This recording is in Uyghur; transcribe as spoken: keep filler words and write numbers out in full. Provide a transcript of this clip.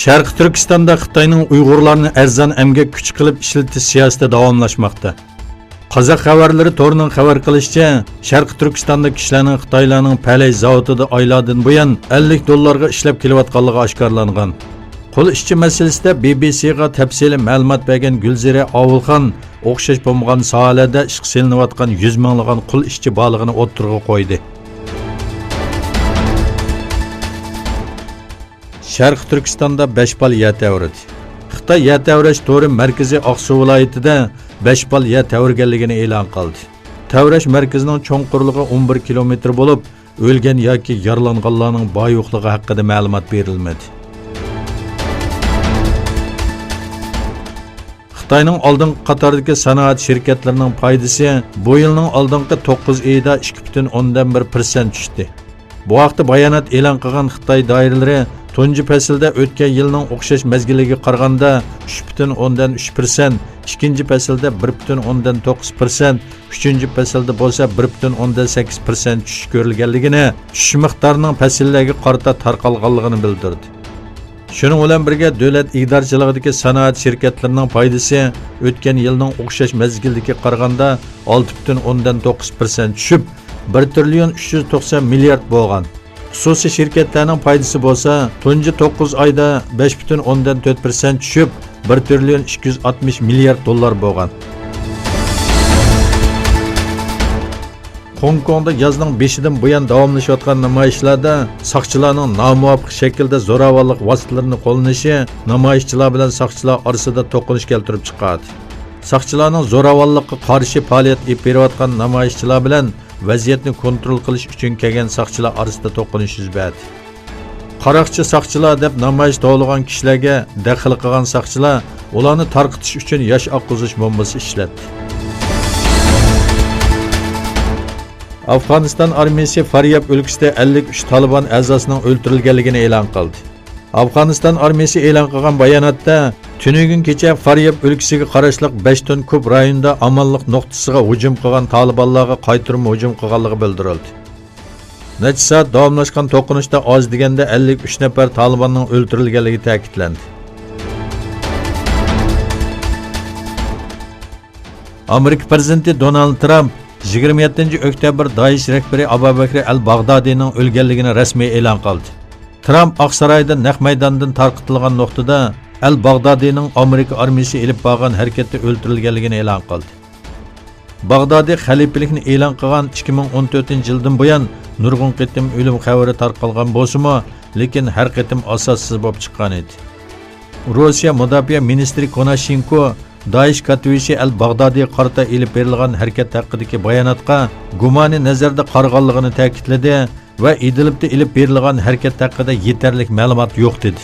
شەرقىي تۈركىستاندا خىتاينىڭ ئۇيغۇرلارنى ئەرزان ئەمگەك كۈچى قىلىپ ئىشلىتىش سىياسىتى داۋاملاشماقتا. قازاق خەۋەرلىرى تورىنىڭ خەۋەر قىلىشىچە، شەرقىي تۈركىستاندا كىشىلەرنىڭ خىتايلارنىڭ پەلەي زاۋۇتىدا ئايلاردىن بۇيان ئەللىك دوللارغا ئىشلەپ كېلىۋاتقانلىقى ئاشكارىلانغان. قۇل ئىشچى مەسىلىسىدە بى بى سىغا تەپسىلىي مەلۇمات بەرگەن گۈلزىرە ئاۋۇلخان ئوخشاش بولمىغان ساھەلەردە ئىشقا سېلىنىۋاتقان يۈز مىڭلىغان قۇل ئىشچى بارلىقىنى ئوتتۇرىغا قويدى. شەرقىي تۈركىستاندا بەش بال يەر تەۋرىدى. خىتاي يەر تەۋرەش تورى مەركىزى ئاقسۇ ۋىلايىتىدە بەش بال يەر تەۋرىگەنلىكىنى ئېلان قىلدى. تەۋرەش مەركىزىنىڭ چوڭقۇرلۇقى ئون بىر كىلومېتىر بولۇپ، ئۆلگەن ياكى يارىلانغانلارنىڭ بار-يوقلۇقى ھەققىدە مەلۇمات بېرىلمىدى. خىتاينىڭ ئالدىنقى قاتاردىكى سانائەت شىركەتلىرىنىڭ پايدىسى بۇ يىلنىڭ ئالدىنقى توققۇز ئېيىدا ئىككى پۈتۈن ئوندىن بىر پىرسەنت چۈشتى. بۇ ھەقتە بايانات ئېلان قىلغان خىتاي دائىرىلىرى تۇنجى پەسىلدە ئۆتكەن يىلنىڭ ئوخشاش مەزگىلىگە قارىغاندا ئۈچ پۈتۈن ئوندىن ئۈچ پىرسەنت، ئىككىنچى پەسىلدە بىر پۈتۈن ئوندىن توققۇز پىرسەنت، ئۈچىنچى پەسىلدە بولسا بىر پۈتۈن ئوندىن سەككىز پىرسەنت چۈشۈش كۆرۈلگەنلىكىنى، چۈشۈش مىقدارىنىڭ پەسىللەرگە قارىتا تارقالغانلىقىنى بىلدۈردى. شۇنىڭ بىلەن بىرگە، دۆلەت ئىگىدارچىلىقىدىكى سانائەت شىركەتلىرىنىڭ پايدىسى ئۆتكەن يىلنىڭ ئوخشاش مەزگىلدىكىگە قارىغاندا ئالتە پۈتۈن ئوندىن توققۇز پىرسەنت چۈشۈپ، بىر تىرىليون ئۈچ يۈز توقسان مىليارد بولغان. خۇسۇسىي شىركەتلەرنىڭ پايدىسى بولسا، تۇنجى توققۇز ئايدا بەش پۈتۈن ئوندىن تۆت پىرسەنت چۈشۈپ، بىر تىرىليون ئىككى يۈز ئاتمىش مىليارد دوللار بولغان. خوڭكوڭدا يازنىڭ بېشىدىن بۇيان داۋاملىشىۋاتقان نامايىشلاردا ساقچىلارنىڭ نامۇۋاپىق شەكىلدە زوراۋانلىق ۋاسىتىلىرىنى قوللىنىشى نامايىشچىلار بىلەن ساقچىلار ئارىسىدا توقۇنۇش كەلتۈرۈپ چىقاردى. ساقچىلارنىڭ زوراۋانلىققا قارشى پائالىيەت ئېلىپ بېرىۋاتقان نامايىشچىلار بىلەن ۋەزىيەتنى كونترول قىلىش ئۈچۈن كەلگەن ساقچىلار ئارىسىدا توقۇنۇش يۈز بەردى. قاراقچى ساقچىلار دەپ نامايىش توۋلىغان كىشىلەرگە دەخلى قىلغان ساقچىلار ئۇلارنى تارقىتىش ئۈچۈن ياش ئاققۇزۇش بومبىسى ئىشلەتتى. ئافغانىستان ئارمىيىسى فارياب ئۆلكىسىدە ئەللىك ئۈچ تالىبان ئەزاسىنىڭ ئۆلتۈرۈلگەنلىكىنى ئېلان قىلدى. ئافغانىستان ئارمىيىسى ئېلان قىلغان باياناتتا، تۈنۈگۈن كېچە فارياب ئۆلكىسىگە قاراشلىق بەش تونكوب رايونىدا ئامانلىق نۇقتىسىغا ھۇجۇم قىلغان تالىبانلارغا قايتۇرما ھۇجۇم قىلغانلىقى بىلدۈرۈلدى. نەچچە سائەت داۋاملاشقان توقۇنۇشتا ئاز دېگەندە ئەللىك ئۈچ نەپەر تالىباننىڭ ئۆلتۈرۈلگەنلىكى تەكىتلەندى. ئامېرىكا پىرېزىدېنتى دونالد ترامپ يىگىرمە يەتتىنچى ئۆكتەبىر دائىش رەھبىرى ئابۇ بەكرى ئەل باغدادىنىڭ ئۆلگەنلىكىنى رەسمىي ئېلان قىلدى. ترامپ ئاقسارايدا نەق مەيداندىن تارقىتىلغان نۇقتىدا ئەل باغدادىنىڭ ئامېرىكا ئارمىيىسى ئېلىپ بارغان ھەرىكەتتە ئۆلتۈرۈلگەنلىكىنى ئېلان قىلدى. باغدادى خەلىپىلىكنى ئېلان قىلغان ئىككى مىڭ ئون تۆتىنچى يىلدىن بۇيان نۇرغۇن قېتىم ئۆلۈم خەۋىرى تارقالغان بولسىمۇ، لېكىن ھەر قېتىم ئاساسسىز بولۇپ چىققان ئىدى. روسىيە مۇداپىئە مىنىستىرى كوناشېنكو دائىش كاتتىۋېشى ئەل باغدادىغا قارىتا ئېلىپ بېرىلغان ھەرىكەت ھەققىدىكى باياناتقا گۇمانىي نەزەردە قارىغانلىقىنى تەكىتلىدى ۋە ئىدلىبتە ئېلىپ بېرىلغان ھەرىكەت ھەققىدە يېتەرلىك مەلۇمات يوق دېدى.